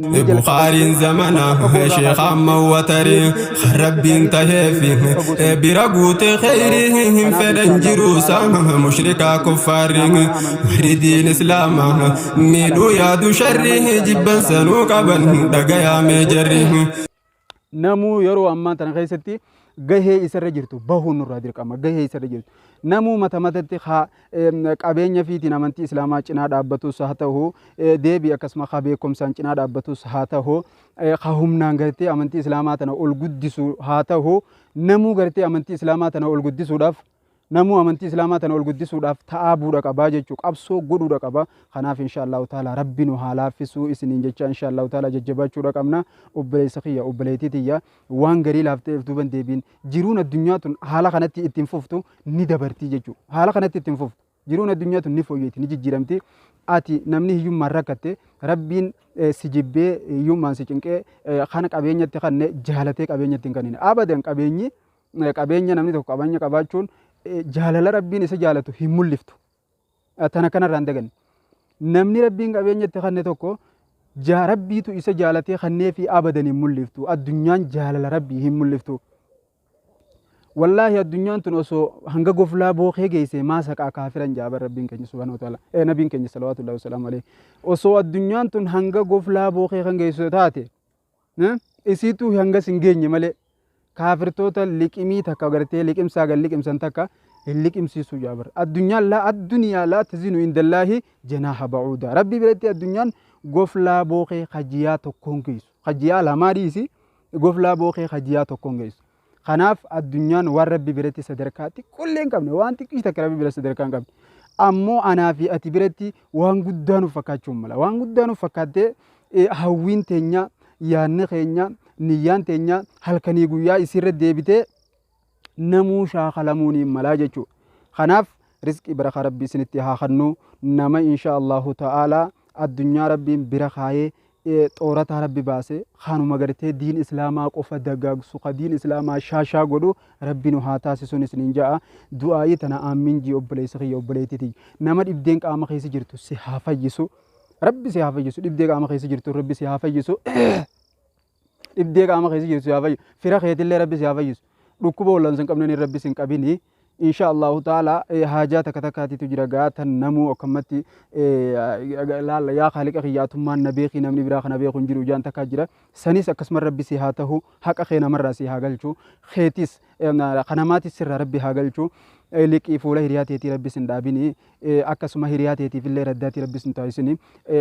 Bukhaariin zamana sheekh amma watarii rabbiin taheefi bira guute kheyrii hin fedhan jiruusa mushrikaa kuffaarri warri diin islaamaa miidhuu yaadu sharrii jibban sanuu qaban dhagayaamee jarri. Namuu yeroo ammaa tana keessatti gahee isarra jirtu bahuun nurraa dirqama, gahee isarra jirtu. Namuu mata matatti haa qabeenya fiitiin amantii islaamaa cinaa dhaabbatus haa ta'u, deebii akkasuma haa beekumsaan cinaa dhaabbatus haa ta'u, haa humnaan gartee amantii islaamaa tana ol guddisu haa ta'u, namuu gartee amantii islaamaa tana ol guddisuudhaaf, namuu amantii islaamaa tana ol guddisuudhaaf ta'aa buudha qabaa jechuu, qabsoo godhuudha qaba. Kanaaf insha Allahu ta'ala Rabbi nu haa laaffisuu isiniin jecha, insha Allahu ta'ala jajjabaachuudha qabna. Obboleessa kiyya, obboleettii tiyya, waan garii laaftee if duuban deebiin. Jiruun addunyaa tun haala kanatti ittiin fuftu ni dabartii jechuu, haala kanatti ittiin fuftu. Jiruun addunyaa tun ni fooyyeeti, ni jijjiiramti. Ati namni hiyyummaan rakkatte, Rabbiin si jibbee hiyyummaan si cinqee kana qabeenyatti kanne jaalatee qabeenyatti hin kennine abadan. Qabeenyi qabeenya, namni tokko qabeenya qabaachuun jaalala Rabbiin isa jaalatu hin mul'iftu. Tana kanarraa hin daganne. Namni Rabbiin qabeenya itti kanne tokko Rabbiitu isa jaalatee kannee fi abadan hin mul'iftu. Addunyaan jaalala Rabbii hin mul'iftu. Wallaahi, addunyaan tun osoo hanga goflaa bookee geesse maa saqaa kaafiran jaaban Rabbiin keenya subhaanahu wa ta'ala. Nabiin keenya salawaatullahi wasalaamu alayhi. Osoo addunyaan tun hanga goflaa bookee kan geessu taate, isiitu hangas hin geenye malee kaafirtoota liqimii takka gartee liqimsaa gan liqimsan takka hin liqimsiisu jaabar. Addunyaan laa addunyaa laa tazinu indallaahi janaaha ba'uuda. Rabbi biratti addunyaan goflaa bookee kajiyaa tokkoon geessu. Kajiyaa lamaa dhiisi, goflaa bookee kajiyaa tokkoon geessu. Kanaaf addunyaan waan Rabbi biratti sadarkaa xiqqoollee hin qabne, waan xiqqii takka Rabbi biratti sadarkaa hin qabne. Ammoo anaa fi ati biratti waan guddaa nuuf fakkaachuun mala. Waan guddaa nuuf fakkaattee hawwiin teenya, yaadni keenya, niyyaan teenya halkanii guyyaa isiirra deebitee namuu shaakalamuu ni malaa jechuudha. Kanaaf rizqii barakaa Rabbi isinitti haa kennu. Nama insha Allahu ta'ala addunyaa Rabbiin bira kaayee xoorataa Rabbi baase, kanuma gartee diin islaamaa qofa dagaagsu, ka diin islaamaa shaashaa godhu Rabbi nu haa taasisuun isiniin ja'a. Du'aayii tana aammin jii, obboleessa kiyya, obboleettii tiyya. Nama dhibdeen qaama keessa jirtu si haa fayyisu. Rabbi si haa fayyisu. Dhibdee qaama keessa jirtu Rabbi si haa fayyisu. Dhibdee qaama keessa jirtu si haa fayyisu. Fira keetillee Rabbi si haa fayyisu. Dhukkuba wal'aansa hin qabneen Rabbi si hin qabini. Insha Allahu ta'ala haajaa takka takkaatitu jira gaa, tan namuu akkamatti laalla yaa Khaaliqa kiyyaatummaan na beekii, namni biraa kana beeku hin jiru jaan takkaa jira. Sanis akkasuma Rabbi si haa tahu, haqa kee namarraa si haa galchu, keetis kanamaatis sirraa Rabbi haa galchu. Liqii fuula hiriyaa teetii Rabbi sin dhaabini, akkasuma hiriyaa teetiif illee raddaatii Rabbi sin taasisini,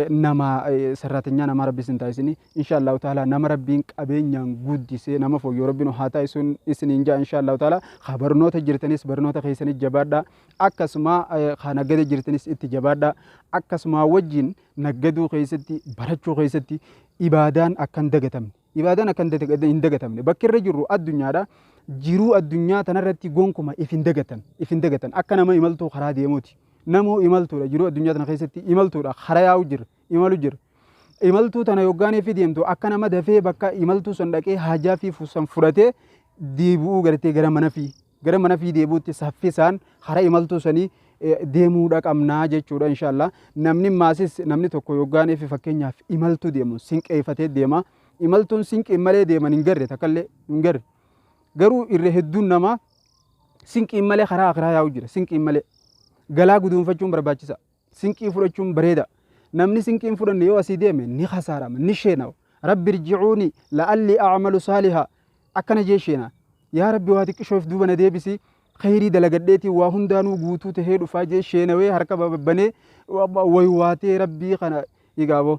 nama sarraatenyaa namaa Rabbi sin taasisini. Insha Allahu ta'ala nama Rabbiin qabeenyaan guddisee nama fooyyoo Rabbi nu haa taasisuun isiniin jaa. Insha Allahu ta'ala ka barnoota jirtanis barnoota keessanis jabaadha, akkasuma ka naggada jirtanis itti jabaadha. Akkasuma wajjin naggaduu keessatti, barachuu keessatti ibaadaan akka hin dagatamne, ibaadaan akka hin dagatamne. Bakki irra jirru addunyaadha. Jiruu addunyaa tanarratti gonkuma if hin dagatan, if hin dagatan. Akka nama imaltuu karaa deemuuti. Namuu imaltuudha. Jiruu addunyaa tana keessatti imaltuudha, karaa yaa'u jira, imalu jira. Imaltuu tana yoggaanii fi deemtu akka nama dafee bakka imaltuu san dhaqee haajaa fi san fudhatee deebi'uu, gartee gara mana fi deebi'utti saffisaan karaa imaltuu sanii deemuudha qabnaa jechuudha inshallah. Namni maasis, namni tokko yoggaanii fi fakkeenyaaf imaltuu deemu sinqeeffatee deema. Imaltuun sinqiin malee deeman hin garre, takkallee hin garre. Garuu irra hedduun namaa sinqiin malee karaa akiraa yaa'u jira. Sinqiin malee galaa guduunfachuun barbaachisa. Sinqii fudhachuun bareeda. Namni sinqiin fudhanne yoo asii deeme ni kasaarama, ni sheenawa. Rabbi irji'uuni la'alli a'malu saalihaa akkana jee sheena. Yaa Rabbi, waa xiqqishoof duuba na deebisi, khayrii dalagadheetiin waa hundaanuu guutuu tahee dhufaa jee sheenawee, harka babbanee waywaatee Rabbii kana igaaboo.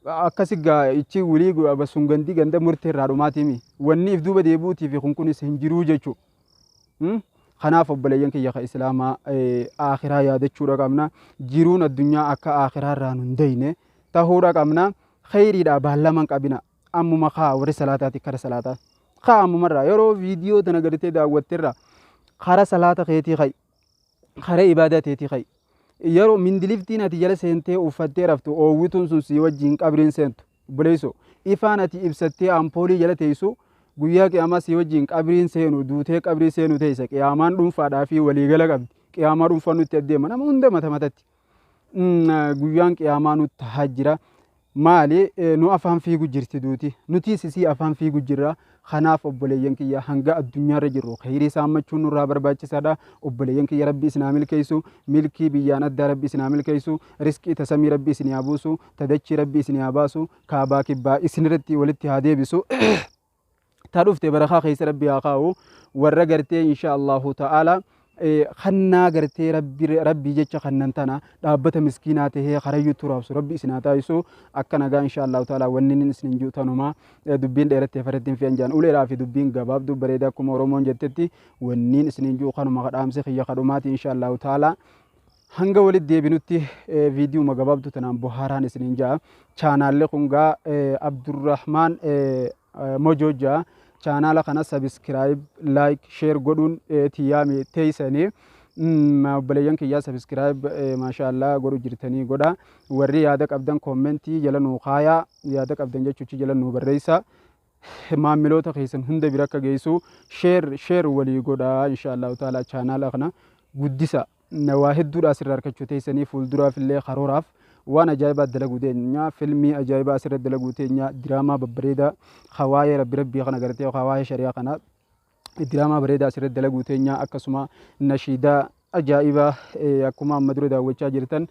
Akkasi gaa ichi wilii sun gandi ganda murtee irraa dhumaatiimi. Wanni if duuba deebi'uutii fi kun kunis hin jiruu jechuu. Kanaaf obboleeyyan kiyya ka islaamaa, akhiraa yaadachuudha qabna. Jiruun addunyaa akka akhiraa irraa nun dayne tahuudha qabna. Khayriidha baallama hin qabina. Ammuma kaa warri salaataati kara salaataa. Kaa ammumarraa yeroo viidiyoo tana gartee daawwatterraa kara salaata keetii ka'i. Kara ibaadaa teetii ka'i. Yeroo mindiliftiin ati jala seentee uffattee raftu oowwituun sun sii wajjin qabriin seentu. Obboleessoo, ifaan ati ibsattee ampoolii jala teessu guyyaa qiyaamaa sii wajjin qabriin seenu, duutee qabrii seenu teessa. Qiyaamaan dhuunfaadhaa fi waliigala qabdi. Qiyaamaa dhuunfaan nutti adeema nama hunda mata matatti. Guyyaan qiyaamaa nutti tahaa jira. Maali nu afaan fiigu jirti duuti, nutiis isii afaan fiigu jirra. Kanaaf obboleeyyan kiyya, hanga addunyaarra jirru kheyrii saammachuun nurraa barbaachisaadha. Obboleeyyan kiyya, Rabbi isin haa milkeessu. Milkii biyyaan addaa Rabbi isin haa milkeessu. Risqii tasamii Rabbi isin haa buusu, tadachii Rabbi isin haa baasu, kaabaa kibbaa isinirratti walitti haa deebisu. Ta dhufte barakaa keessa Rabbi haa kaa'u. Warra gartee insha Allahu ta'ala kannaa gartee Rabbi jecha kannan tana dhaabbata miskiinaa tahee karayyuu turaabsu Rabbi isin haa taasisu. Akka nagaa insha Allahu ta'ala. Wanni inni isin jiru tanuma. Dubbiin dheerattee faratti hin fe'an jaan, uleedhaa fi dubbiin gabaabduu bareeda akkuma Oromoon jettetti. Wanniin isin jiru kanuma, kadhaamsi kiyya kadhumaati insha Allahu ta'ala. Hanga walitti deebinutti viidiyuma gabaabduu tanaan bohaaraan isiniin ja'a. Chaanaalli kun gaa Abdurrahmaan Mojoo ja'a. Chaanaala kana subscribe, like, share godhuun tiyyaami teeysanii. Obboleeyyan kiyyaa, subscribe maashaallah godhu jirtanii godha. Warri yaada qabdan commentii jala nuu kaayaa, yaada qabdan jechuuchi jala nuu barreessa. Maamiloota keessan hunda bira akka geessu share share walii godha. Insha Allahu ta'ala chaanaala kana guddisa. Waa hedduudha asirraa argachuu teessanii. Fuulduraaf illee karooraaf waan ajaa'ibaa dalaguu teenya, filmii ajaa'ibaa asirra dalaguu teenya, diraamaa babbareedaa hawaayee Rabbi Rabbii kana gartee hawaayee shari'aa kana diraamaa bareedaa asirra dalaguu teenya. Akkasuma nashiidaa ajaa'ibaa akkuma amma dura daawwachaa jirtan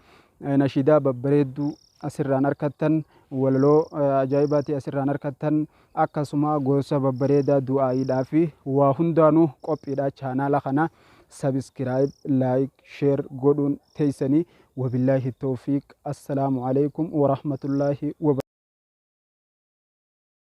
nashiidaa babbareedduu asirraan argattan, walaloo ajaa'ibaati asirraan argattan, akkasuma gorsa babbareedaa, du'aayiidhaa fi waa hundaanuu qophiidha. Chaanaala kana subscribe, like, share godhuun teessanii. Wabillaahi tawfiiq. Assalaamu alaikum warahmatullaahi.